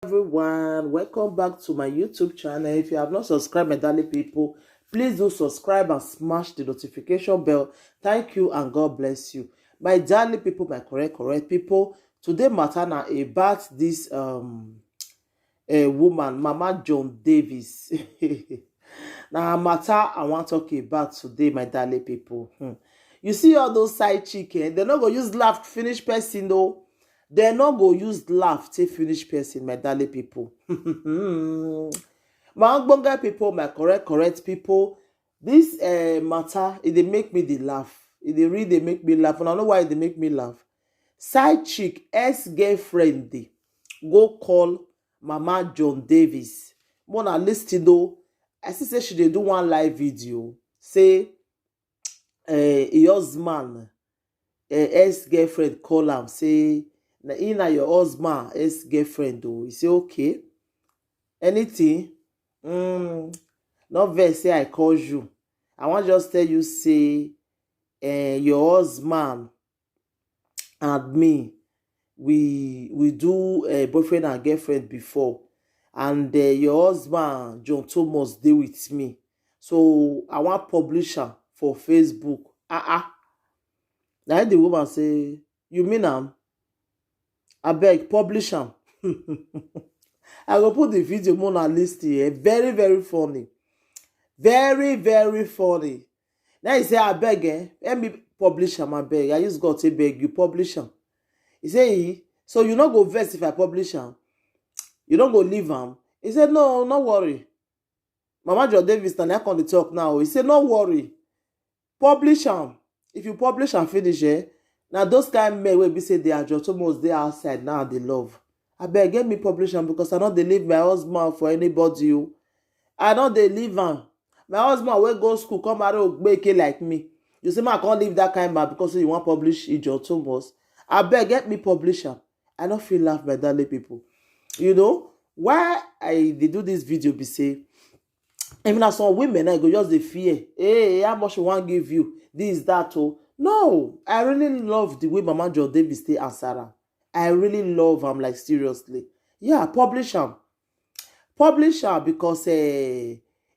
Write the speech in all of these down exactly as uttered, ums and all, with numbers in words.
Everyone, welcome back to my YouTube channel. If you have not subscribed, my darling people, please do subscribe and smash the notification bell. Thank you and God bless you. My darling people, my correct, correct people, today matter na about this um a woman, Mama John Davis. Now matter I want to talk about today, my darling people. Hmm. You see all those side chick, eh? They no go use laugh finish person though. They no go use laugh take finish person, my darling people. My ogbonge people, my correct, correct people. This uh, matter, it dey make me dey laugh. It dey really dey make me laugh. And I know why it dey make me laugh. Side chick, ex-girlfriend, dey go call Mama John Davis. Mona listen though. I see say she dey do one live video. Say uh, her husband, uh, ex-girlfriend call am say na he na your husband ex-girlfriend o. He say okay. Anything? Mm, no vex say I call you. I wan just tell you say uh, your husband and me, we we do uh, boyfriend and girlfriend before, and uh, your husband John Thomas dey with me, so I wan publish am for Facebook. Ah ah. Na the woman say, you mean am? Abeg publish am. I go put the video more on list here. Very, very funny. Very, very funny. Now he say, I beg, eh? Let me publish am, I beg. I use God to beg you, publish am. He say, he, so you no go vex if I publish am? You no go leave am? He said, no, no worry. Mama John Davis, na I come dey talk now. He say, no worry. Publish am. If you publish am finish, eh? Now those kind men will be say they are just almost there outside now, they love. I beg, get me publish am because I no dey leave my husband for anybody. Oh. I no dey leave am. My husband wey go school come marry ogbeke like me. You say, man, I can't leave that kind man because you want publish Ijo Thomas. I beg, get me publish am. I no feel laugh, my darling people. You know, why I dey do this video be say, even as some women, I go just dey fear. Hey, how much we wan give you? This, that, oh. No, I really love the way Mama John Davis stay answer am. I really love am, like, seriously. Yeah, publish am. Publish am because uh,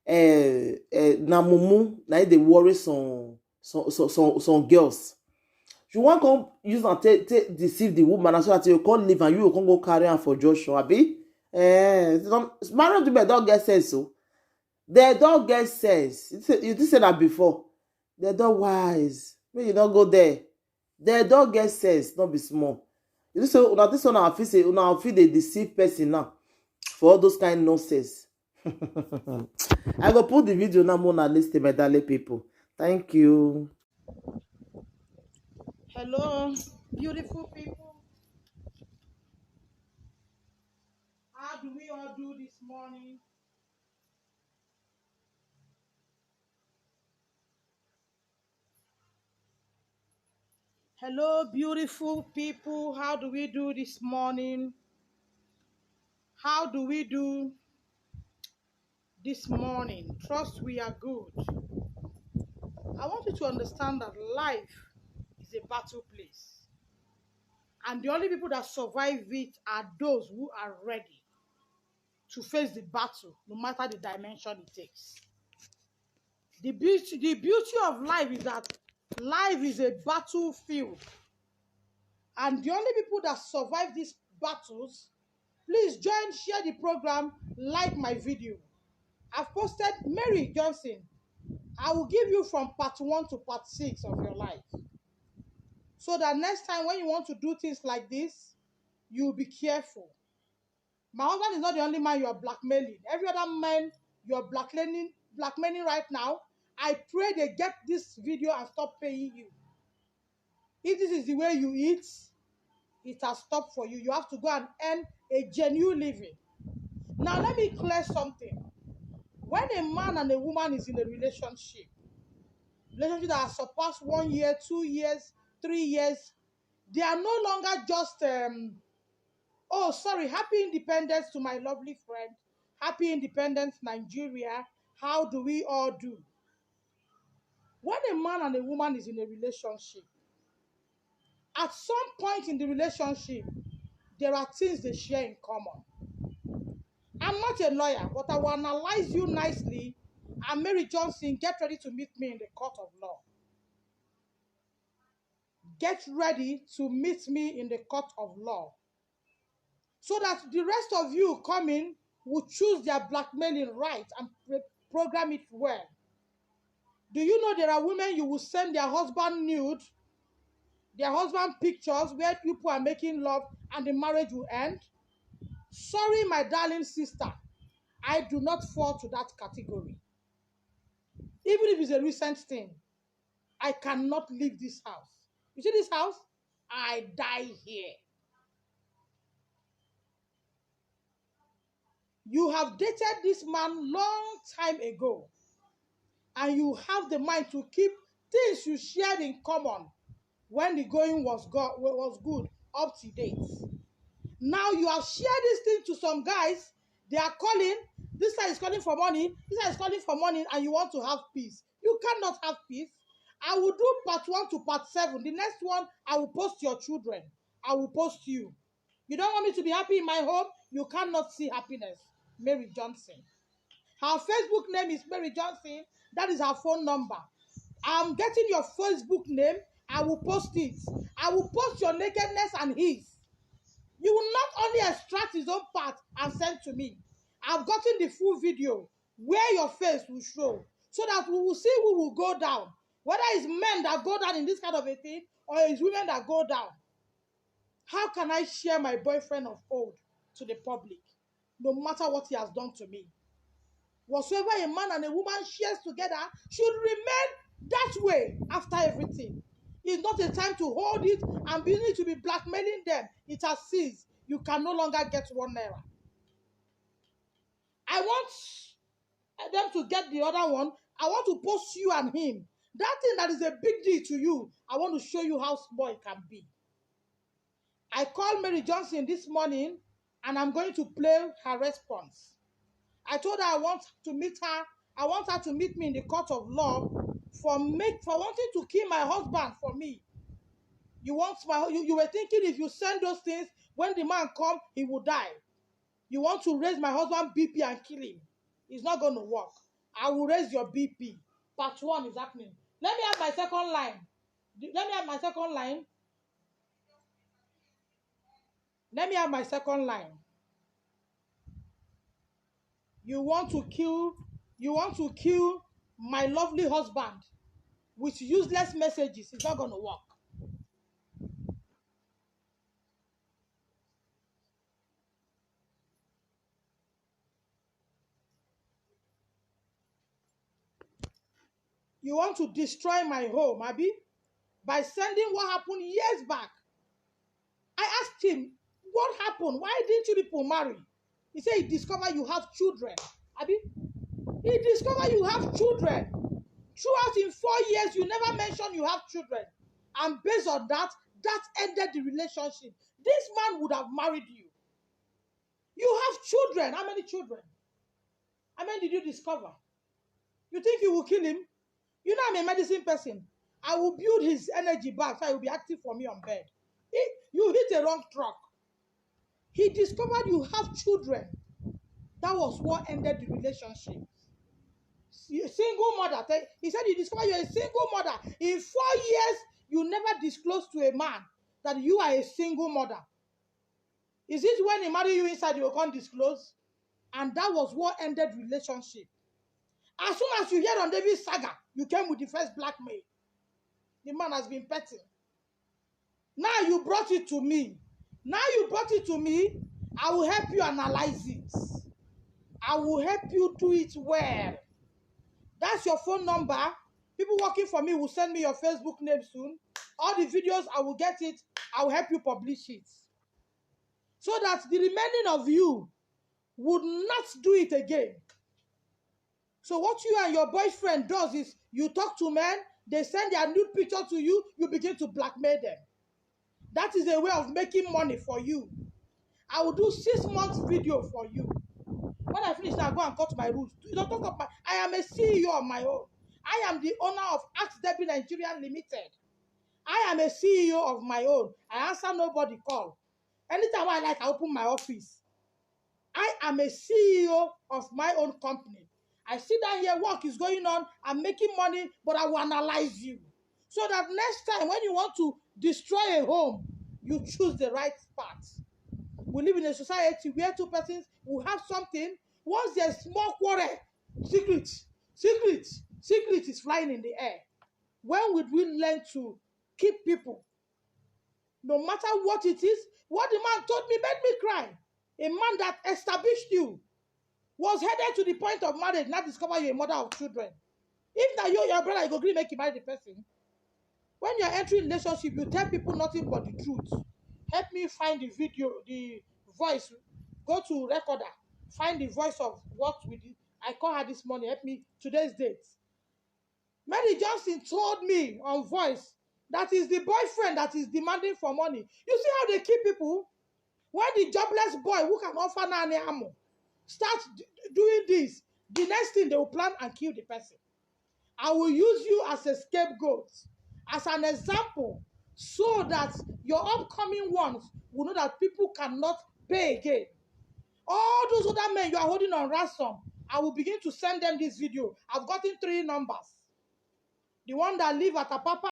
uh, uh, na mumu, na it dey worry some, some, some, some, some girls. You wan come use am take, take deceive the woman, and so that you come leave and you go come go carry am for Joshua, abi? Eh, some married women don get sense, so they don get sense. You think say, you think say na before? They don wise. Make you no go there. They don get sense, no be small. You think say una think say una fit say una fit dey deceive person now for all those kind nonsense. I go put the video now, more na listen, my darling people. Thank you. Hello, beautiful people. How do we all do this morning? Hello, beautiful people. How do we do this morning? How do we do this morning? Trust we are good. I want you to understand that life is a battle place. And the only people that survive it are those who are ready to face the battle, no matter the dimension it takes. The beauty, the beauty of life is that life is a battlefield. And the only people that survive these battles, please join, share the program, like my video. I've posted Mary Johnson. I will give you from part one to part six of your life. So that next time when you want to do things like this, you will be careful. My husband is not the only man you are blackmailing. Every other man you are blackmailing, blackmailing right now, I pray they get this video and stop paying you. If this is the way you eat, it has stopped for you. You have to go and earn a genuine living. Now, let me clear something. When a man and a woman is in a relationship, relationship that has surpassed one year, two years, three years, they are no longer just, um, oh, sorry, happy independence to my lovely friend. Happy independence, Nigeria. How do we all do? When a man and a woman is in a relationship, at some point in the relationship, there are things they share in common. not a lawyer, but I will analyze you nicely. And Mary Johnson, get ready to meet me in the court of law. Get ready to meet me in the court of law, so that the rest of you coming will choose their blackmailing right and pre-, program it well. Do you know there are women you will send their husband nude, their husband pictures where people are making love, and the marriage will end? Sorry, my darling sister, I do not fall to that category. Even if it's a recent thing, I cannot leave this house. You see this house? I die here. You have dated this man long time ago, and you have the mind to keep things you shared in common when the going was, go-, was good up to date. Now you have shared this thing to some guys. They are calling. This side is calling for money. This side is calling for money, and you want to have peace. You cannot have peace. I will do part one to part seven. The next one, I will post your children. I will post you. You don't want me to be happy in my home? You cannot see happiness. Mary Johnson. Her Facebook name is Mary Johnson. That is her phone number. I'm getting your Facebook name. I will post it. I will post your nakedness and his. You will not only extract his own part and send to me. I've gotten the full video where your face will show, so that we will see who will go down. Whether it's men that go down in this kind of a thing, or it's women that go down. How can I share my boyfriend of old to the public, no matter what he has done to me? Whatsoever a man and a woman shares together should remain that way after everything. It's not a time to hold it and be need to be blackmailing them. It has ceased. You can no longer get one naira. I want them to get the other one. I want to post you and him. That thing that is a big deal to you, I want to show you how small it can be. I called Mary Johnson this morning, and I'm going to play her response. I told her I want to meet her. I want her to meet me in the court of law for make, for wanting to kill my husband for me. You want my, you, you were thinking if you send those things, when the man come, he will die. You want to raise my husband B P and kill him. It's not going to work. I will raise your B P. Part one is happening. Let me have my second line. Do- Let me have my second line. Let me have my second line. You want to kill, you want to kill my lovely husband with useless messages. It's not going to work. You want to destroy my home, abi? By sending what happened years back. I asked him, "What happened? Why didn't you people marry?" He said he discovered you have children, abi? He discovered you have children. Throughout in four years, you never mentioned you have children. And based on that, that ended the relationship. This man would have married you. You have children. How many children? How many did you discover? You think you will kill him? You know I'm a medicine person. I will build his energy back so he will be active for me on bed. He, you hit a wrong truck. He discovered you have children. That was what ended the relationship. You single mother. Tell- He said you discovered you're a single mother. In four years, you never disclosed to a man that you are a single mother. Is it when he marry you inside, you can't disclose? And that was what ended relationship. As soon as you hear on David saga, you came with the first blackmail. The man has been petting. Now you brought it to me. Now you brought it to me. I will help you analyze it. I will help you do it well. That's your phone number. People working for me will send me your Facebook name soon. All the videos, I will get it. I will help you publish it, so that the remaining of you would not do it again. So what you and your boyfriend does is you talk to men, they send their nude picture to you, you begin to blackmail them. That is a way of making money for you. I will do six months video for you. When I finish now, go and cut my rules. You don't talk about, I am a C E O of my own. I am the owner of Ask Debbie Nigeria Limited. I am a C E O of my own. I answer nobody call. Anytime I like, I open my office. I am a C E O of my own company. I sit down here, work is going on, I'm making money, but I will analyze you. So that next time when you want to destroy a home, you choose the right path. We live in a society where two persons will have something. Once there's small quarrel, secret, secret, secret is flying in the air. When would we learn to keep people? No matter what it is, what the man told me made me cry. A man that established you was headed to the point of marriage, now discover you're a mother of children. If now you, your brother, you go gree make you marry the person. When you're entering relationship, you tell people nothing but the truth. Help me find the video, the voice. Go to recorder, find the voice of what we did. I call her this morning. Help me today's date. Mary Johnson told me on voice that is the boyfriend that is demanding for money. You see how they kill people? When the jobless boy who can offer nanny amo start d- doing this, the next thing they will plan and kill the person. I will use you as a scapegoat, as an example, so that your upcoming ones will know that people cannot pay again. All those other men you are holding on ransom, I will begin to send them this video. I've gotten three numbers. The one that live at Apapa